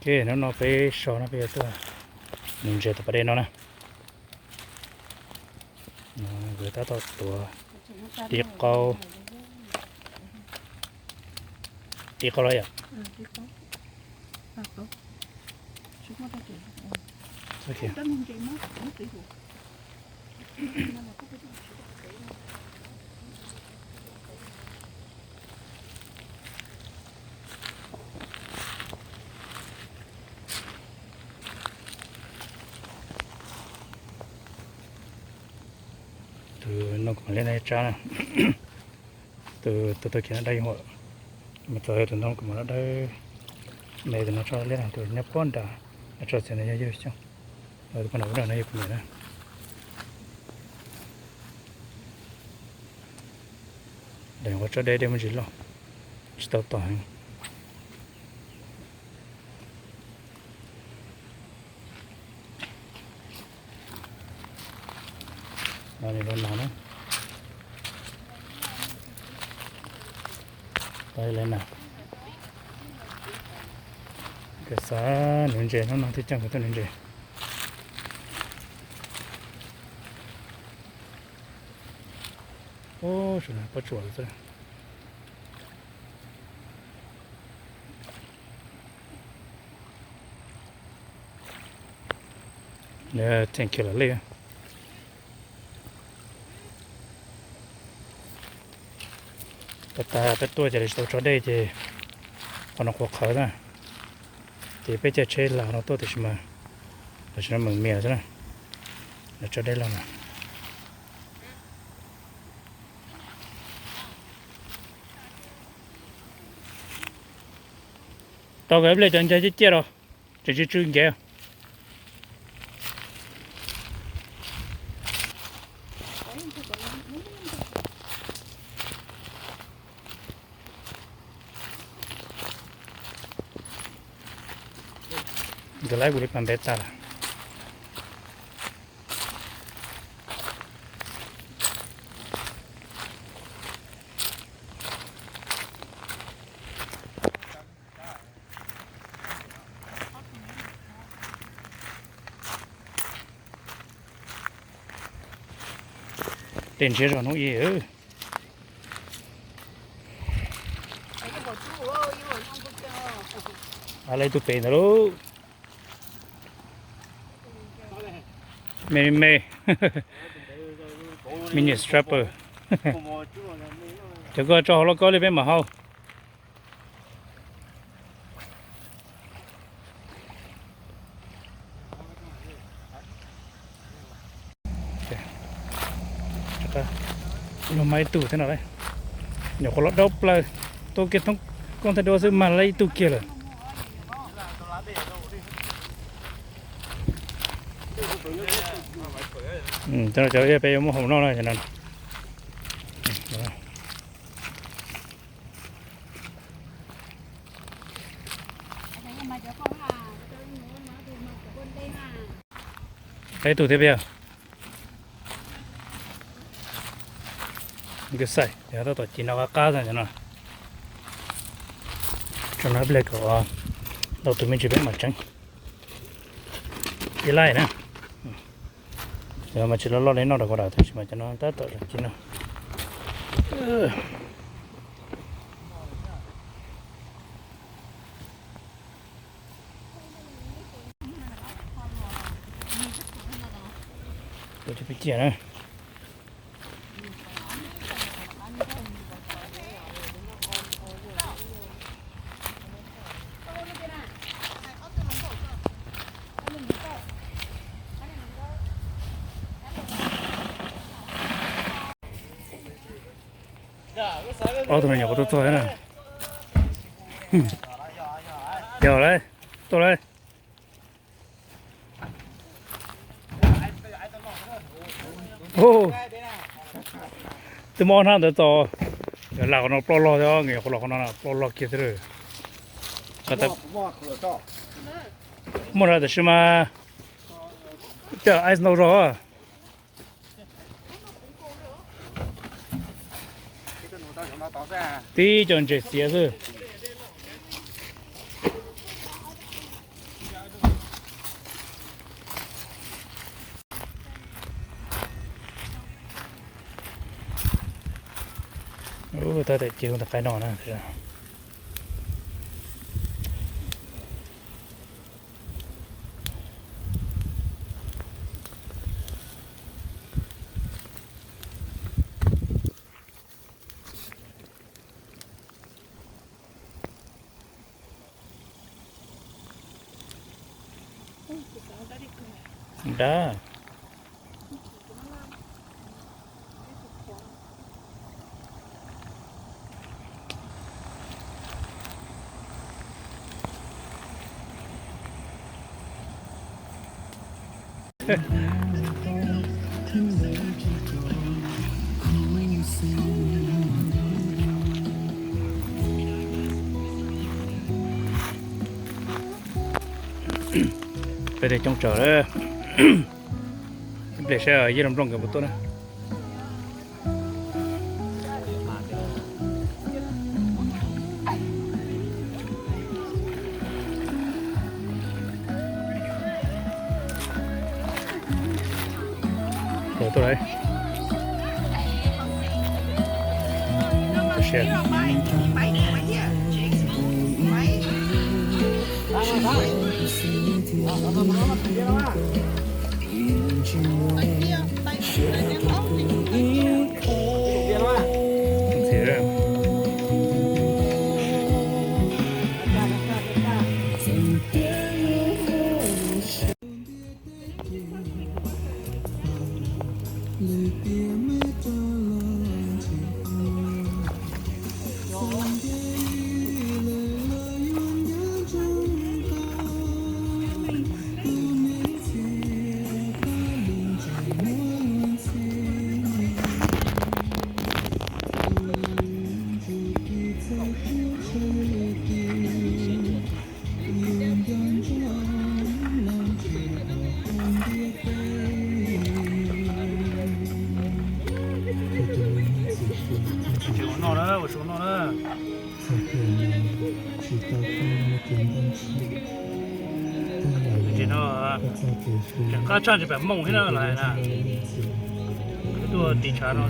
Ok, hnub no peb so no peb yuav tuaj nuv ntses tom pas dej no na. Nkawd tab tom tuav, tiv qau, tiv qau los yom. Tus no kuv mam li na tsab na. Tus tus tau kiag no dawb ib huam, mas txog tus no kuv mam li dawb me tus no tso liab na, tus nyob puag nram no tso txiv no yog yawg xyooj, tus puag nram ub nram no yog kuv niam na. Daim qhov tso deb dej muaj ntsis loj, tsis tau tom heev. Los no na, tau li na. Nkawd xav nuv ntses, hnub no twb coj nkawd tuaj nuv ntses. Ub, saum no pob tsuas xwb. Nws theem kiag lawm li. Tag tag peb tuaj ces lawv tsis tau tso dej ces qhov no qhuav qhawv na. Ces peb caij tsheb hla no tuaj tiam sis mas tam sim no meem mias xwb na, lawv tso dej los na. Tau kawg ib pliag cov ncag ciaj ciaj los tseem tsw tsw nkev. Nkawd laib kuv li pas ntev tas lawm. Tej ntshiab zog hnub ib. Lawv ib tug pem ntawd lauj. Me me. Me nyuam striper. Cov koj tso hauv lauj kaub li peb mam hau. Luag mas ib tug thiab no, nyuam qhuav los dau plaws, tuaj kiag thoob koob thaj duab xwb mag lawm ib tug kiag lawm. Cov no cov peb yuav muab hau noj na. Ib tug thiab peb yog. Nkawd xaim, tab tom ci no qab qab xwb no. Tso no ib pliag kom tau tus me ntsis peb mam tseev. Ib laij na. Mas tsis loj loj li noj rau kuv dam tab sis mas cov no tab tom ci no. Tus peb ciaj na. Ob tug me nyuam qhuav tuaj txog na. Yog lawm, tuaj lawm. Twb muab ob hnab ntawd txo, lam qhov no ploj log thiab, qhov los qhov no ploj log kiag thiab. Muaj na tab sis mas cov ice no zog. Tib co ntses xiav xwb. Tab tom cia ntawm qaib no na. Dab. Peb coob tsawg lawm. Ib pliag saib yij loo nplooj nkawd puas tuaj na. Tuaj lawm. Ua no na, ua su no na. Ntsis no tseem qab tshaj ntsis pem mooj thiab na los na. Tuaj tiv tshav no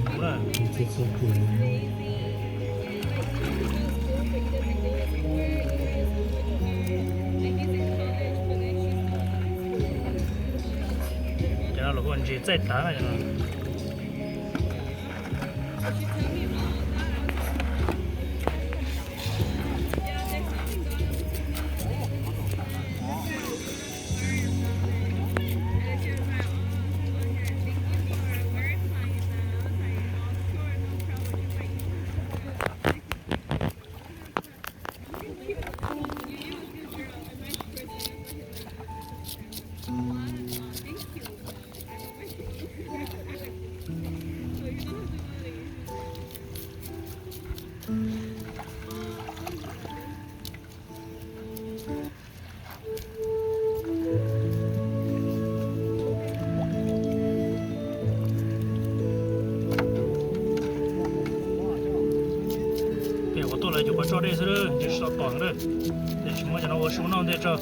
kuv na. Cov no los kuj ntsis txaij tav na. Pem uas tuaj lawv cov quav tsoj dej xwb, tsis tau tom na. Ces tsis muab cov no ua su noj ntej tso.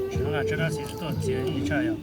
Tsis muaj dab tsi tuaj txiav ib tshaj yom.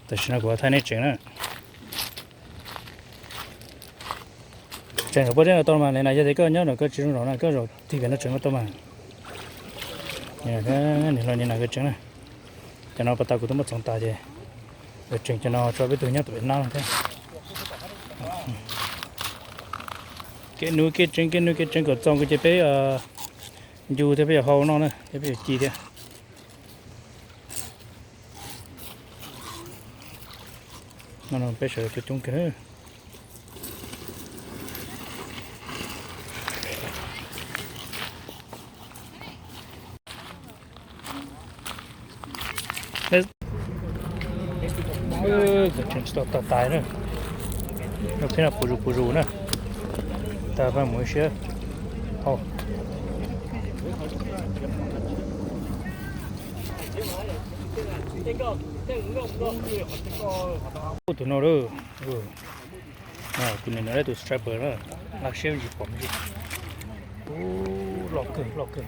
Tam sim no kuv thaij nej tsev na. Tseem saum pob zeb no tau mas, li na yog tias koj nyob no koj tsis zoo zaum na, koj zaum tig pem no tseem tau mas. Niam hluas niam no koj tseem na. Cov no pas tas kuv twb muab txoov tas ces tseem cov no tso peb tug nyob tom pem no thiab. Kev nuv kev tseev kev nuv kev tseev kom txaus kuv ces peb ncu thiab peb yuav hau noj na thiab peb yuav ci thiab. No peb sawv coob coob kawg. Kom tseem tsis tau tas tais na. Peb no puv zus puv zus na. Tas peb mus ib siab hau. Tus no lawm. Tus niam no tus striper na, laj siab ntsis pom ntsis. Ub, loj kawg loj kawg.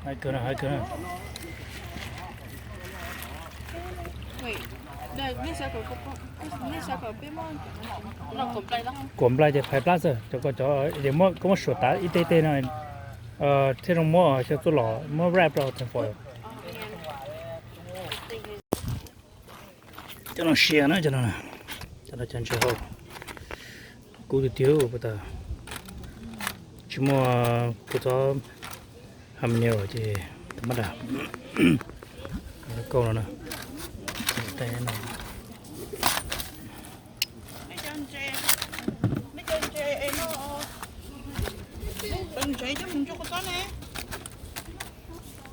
Haib kawg na, haib kawg na. Kuam nplaig ces phais plab xwb, cov ko cov koj muab suam tas ib teg teg no thiaj zoo muab xyaw txuj lom muab wrap rau tin foil. Cov no sia na, cov no, cov no cov ntshe hau kub tiag tiag puas tas. Tsis muaj kua txob hab me nyuam ces tau mab dam kauj no na.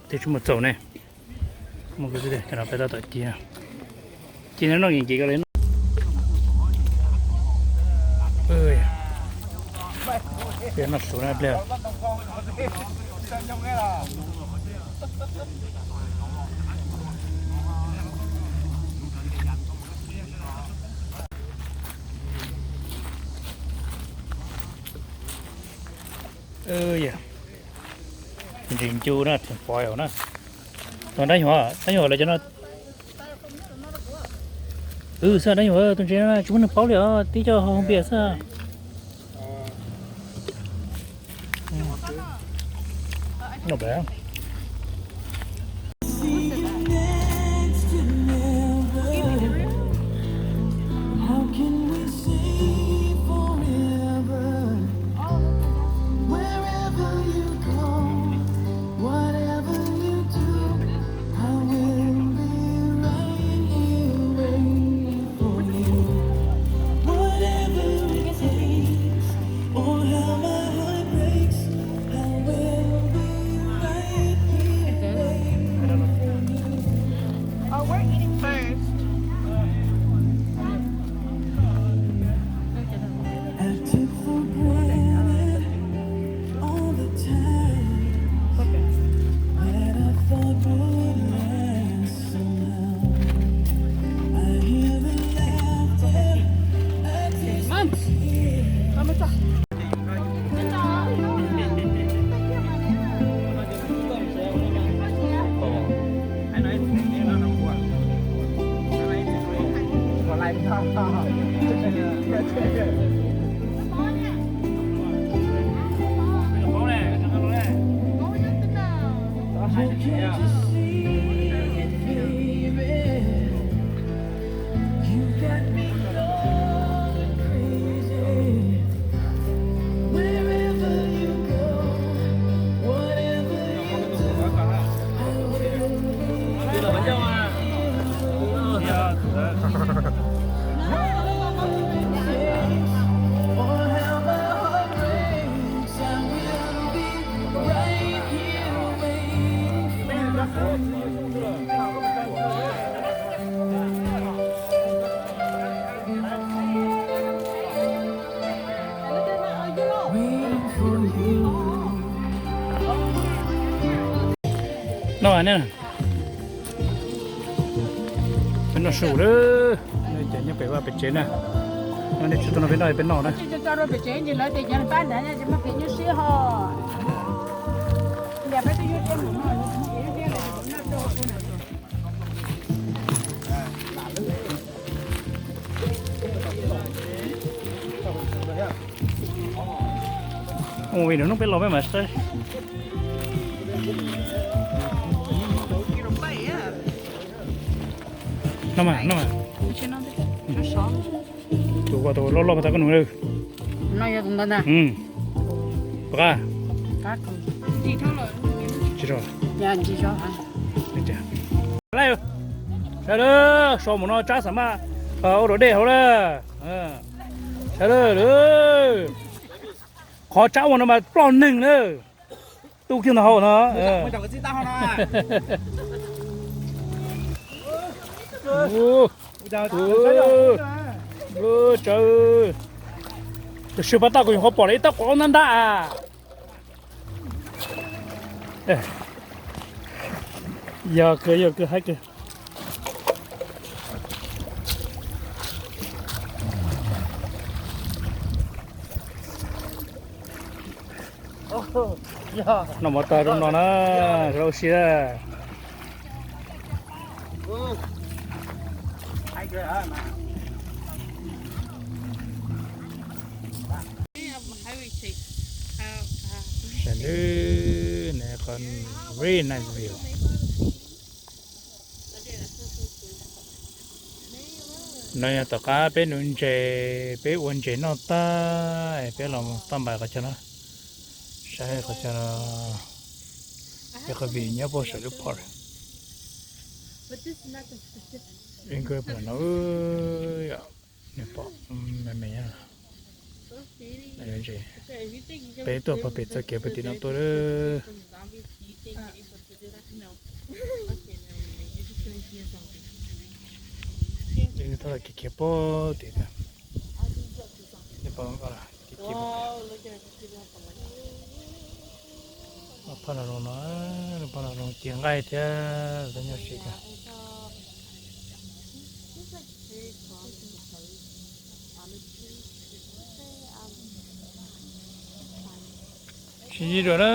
Tej tsis muaj txaus ne. Muaj kuv xwb, cov no peb tab tom ci. Ci no noj nkim nkim ko li. Peb noj su na pliag. Ntsis ncu na, theem pov na. Dab nyuag, dab nyuag lawv cov no. Xwb dab nyuag tus ntses no tsis muaj neeg paub li os, tib co hau hoo pias xwb. Oh, we're eating first. No ne, peb noj su lawm. Ces nyob pem vaj pem tsev na, no nej tsis tau no peb noj peb noj na. Ua ib nus peb los peb mam saib. No mas, no mas. Tus ko tus loj loj pas tas koj nus. Puas qab? Tsis tau. Sawv daws, so mus no tsab xav mas ua dog dej hauv lawm. Sawv daws, qhov tsab ua no mas ploj neeg na. Tu kiag ntawm hauv no. Tsawv, tus swm pas tau kuv nyuam qhuav pom lawm ib tauv qos ntab ntab. Yog kawg, yog kawg, haib kawg. Noj mov tag zoo no na, zoo ua si. Saib lawm, very nice view. No yog tom qab peb nuv ntses, peb ua ntses noj tag, peb los toj npais qhov chaw no, saib qhov chaw no, peb qhov view nyob puag saum lub park. Nkawd pom no, nws pom me me nyob. Peb tuaj pog pem txoj kev puag tim no tuaj lawm. Tab tom khiav khiav puag tim, nej pom kev khiav, phaj no zoo no, phaj no zoo ci nqaij thiab, nyob si kawg. Sib ntsib dua na.